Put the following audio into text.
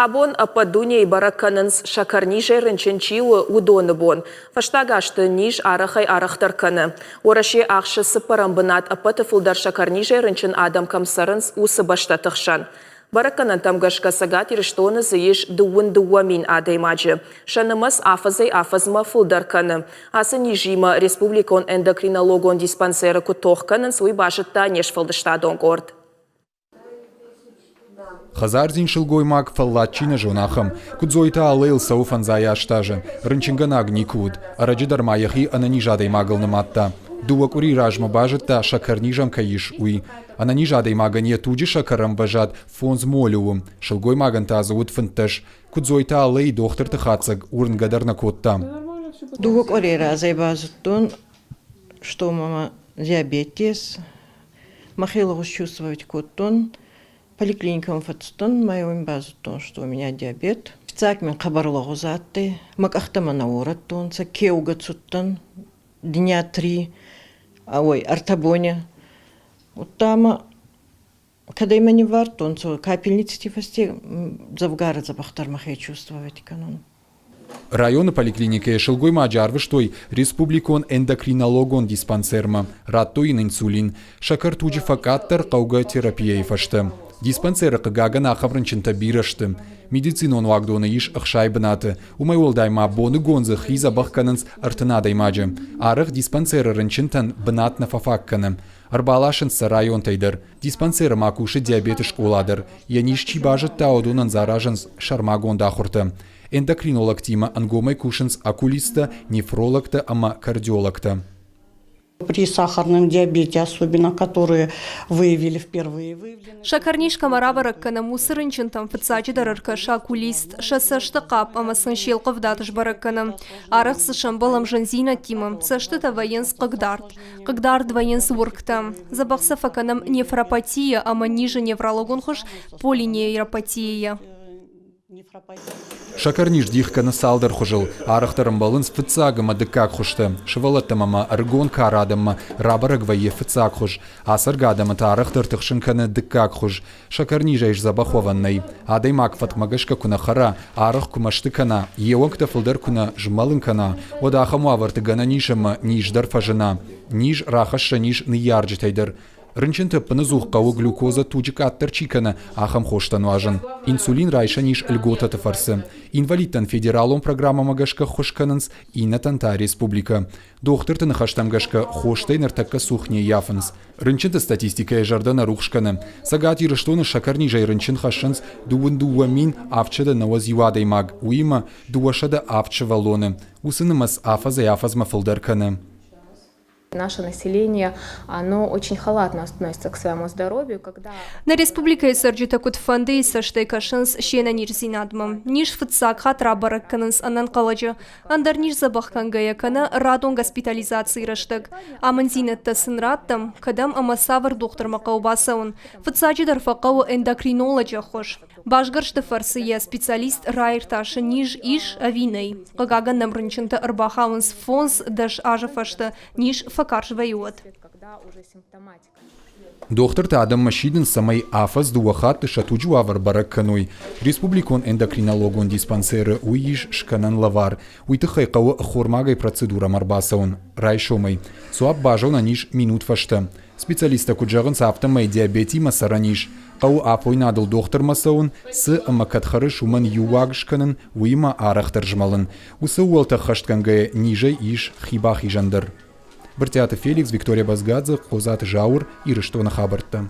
Абон ӕппӕт дунейы бӕрӕг кӕнынц, сӕкӕрнизӕй рынчын чи у, уыдоны бон. Фӕстаг азты низ арӕхӕй-арӕхдӕр кӕны. Уӕрӕсе ахсы цыппӕрӕм бынат ӕппӕты фылдӕр сӕкӕрнизӕй рынчын адӕм кӕм цӕрынц, уыцы бӕстӕты хсӕн. Бӕрӕггӕнӕнтӕм гӕсгӕ Цӕгат Ирыстоны дзы ис 22 000 адӕймаджы. Сӕ нымӕц афӕдзӕй-афӕдзмӕ фылдӕр кӕны. Ацы низимӕ республикон эндокринологон диспансеры куыд тох кӕнынц, уый базыдта не сфӕлдыстадон къорд. Хӕдзардзин сылгоймаг, фӕллад чи нӕ зоны, ахӕм. Куыдзойты Аллӕйыл цӕуы фӕндзай аст азы. Рынчынгӕнаг никуы уыд. Ӕрӕджы дӕр ма йӕхи ӕнӕниз адӕймагыл нымадта. Дыууӕ къуырийы размӕ базыдта, сӕкӕрниз ӕм кӕй ис, уый. Ӕнӕниз адӕймагӕн йӕ туджы сӕкӕр ӕмвӕзад фондз молы у, сылгоймагӕн та дзы уыд 15. Куыдзойты Аллӕйы дохтырты хатдзӕг уырнгӕ дӕр нӕ кодта. Дыууӕ къуырийы разӕй базыдтон, что мама диабет Мӕхи лӕгъуз чувствовать кодтон. Поликлиникӕмӕ фӕцудтӕн, ма уым базудтон, что у меня диабет. Фиццаг мин хъӕбӕр лӕгъуз адтӕй. Мӕ къӕхтӕ мӕ нӕ уорӕдтонцӕ, кеугӕ цудтӕн дня три, ой, ӕртӕ бони. Удта ма кӕдӕй мӕ ниввардтонцӕ, капельницити фӕсте дзӕвгарӕ дзӕбӕхдӕр мӕхе чувствовать кӕнун. Районы поликлиникӕйы сылгоймаджы арвыстой республикон эндокринологон диспансермӕ, радтой йын инсулин. Сӕкӕр туджы фӕкъаддӕр хъӕугӕ терапияйы фӕстӕ. Диспансеры хъыгагӕн ахӕм рынчынтӕ бирӕ сты. Медицинон уагдоны ис 60 бынаты. Уымӕй уӕлдай ма боныгон дзы хи дзӕбӕх кӕнынц 30 адӕймаджы. Арӕх диспансеры рынчынтӕн бынат нӕ фӕфаг кӕны. Ӕрбаласынц сӕ районтӕй дӕр. Диспансеры ма кусы диабеты скъола дӕр. Йӕ низ чи базыдта, уыдонӕн дзы аразынц сӕрмагонд ахуыртӕ. Эндокринологтимӕ ӕнгомӕй кусынц окулисттӕ, нефрологтӕ ӕмӕ кардиологтӕ. При сахарном диабете, особенно которые выявили впервые. Сӕкӕрниз кӕмӕ рабӕрӕг кӕнӕм, уыцы рынчынтӕм фыццаджыдӕр ӕркӕсы окулист, сӕ цӕсты хъапп ӕмӕ сын се лхъывдад сбӕрӕг кӕны. Арӕх дзы сӕмбӕлӕм зындзинӕдтимӕ, цӕстытӕ вӕййынц хъыгдард. Хъыгдард вӕййынц уыргтӕ. Дзӕбӕх сӕ фӕкӕнӕм нефропатийӕ ӕмӕ низы неврологон хуыз полинейропатийӕ. Сӕкӕрниз дих кӕны цалдӕр хуызыл. Арӕхдӕр ӕмбӕлынц фыццаг ӕмӕ дыккаг хуызтӕ. Сывӕллӕттӕм ӕмӕ ӕрыгон кары адӕммӕ рабӕрӕг вӕййы фыццаг хуыз. Ацӕргӕ адӕмы та арӕхдӕр тыхсын кӕны дыккаг хуыз. Сӕкӕрнизӕй сдзӕбӕх уӕвӕн нӕй. Адӕймаг фӕткмӕ гӕсгӕ куы нӕ хӕра, арӕх куы мӕсты кӕна, йе уӕнгтӕ фылдӕр куы нӕ змӕлын кӕна, уӕд ахӕм уавӕрты гӕнӕн ис ӕмӕ низ дӕр фӕзына. Низ рахӕссӕн ис ныййарджытӕй дӕр. Рынчынты ӕппыныдзух хъӕуы глюкозӕ туджы къаддӕр чи кӕны, ахӕм хостӕ нуазын. Инсулин райсӕн ис льготӕты фӕрцы. Инвалидтӕн федералон программӕмӕ гӕсгӕ ххуыс кӕнынц, иннӕтӕн та республикӕ. Дохтырты ныхӕстӕм гӕсгӕ, хостӕй ныртӕккӕ цух не ййафынц. Рынчынты статистикӕйы зӕрдӕ нӕ рухс кӕны. Цӕгат Ирыстоны сӕкӕрнизӕй рынчын хӕссынц 22 791 адӕймаг, уыимӕ 207 сывӕллоны. Уыцы нымӕц афӕдзӕй-афӕдзмӕ фылдӕр кӕны. Наше население, оно очень халатно относится к своему здоровью, когда... Нӕ республикӕйы цӕрджытӕ куыдфӕндыйы цӕстӕй кӕсынц се нӕниздзинадмӕ. Низ фыццаг хатт рабӕрӕг кӕнынц ӕнӕнхъӕлӕджы, ӕндӕр низ дзӕбӕх кӕнгӕйӕ кӕнӕ радон госпитализацийы рӕстӕг. Амынддзинӕдтӕ сын раттӕм, кӕдӕм ӕмӕ цавӕр дохтырмӕ хъӕуы бацӕуын. Фыццаджыдӕр фӕхъӕуы эндокринолоджы ӕххуыс. Басгӕрсты фӕрцы йӕ специалист раиртасы низ ис ӕви нӕй. Хъыгагӕн нӕм рынчынтӕ ӕрбахауынц фондз-дӕс азы фӕстӕ, низ фӕкарз вӕййы уӕд. Дохтыртӕ адӕммӕ сидынц, цӕмӕй афӕдз дыууӕ хатты сӕ туджы уавӕр бӕрӕг кӕной. Республикон эндокринологон диспансеры уый ис скӕнӕн лӕвар. Уый тыххӕй хъӕуы ӕххормагӕй процедурӕмӕ ӕрбацӕуын райсомӕй. Дзуапп базонӕн ис минут фӕстӕ. Специалисттӕ куыд зӕгъынц, афтӕмӕй диабетимӕ цӕрӕн ис. Хъӕуы афойнадыл дохтырмӕ цӕуын, цы ӕмӕ кӕд хӕрыс, уымӕн иу уаг скӕнын, уыимӕ арӕхдӕр змӕлын. Уыцы ууӕлтӕ ӕххӕстгӕнгӕйӕ низӕй ис хи бахизӕн дӕр. Брытъиаты Феликс, Виктория Базгадзе, Хъодзаты Зауыр, Ирыстоны хабӕрттӕ.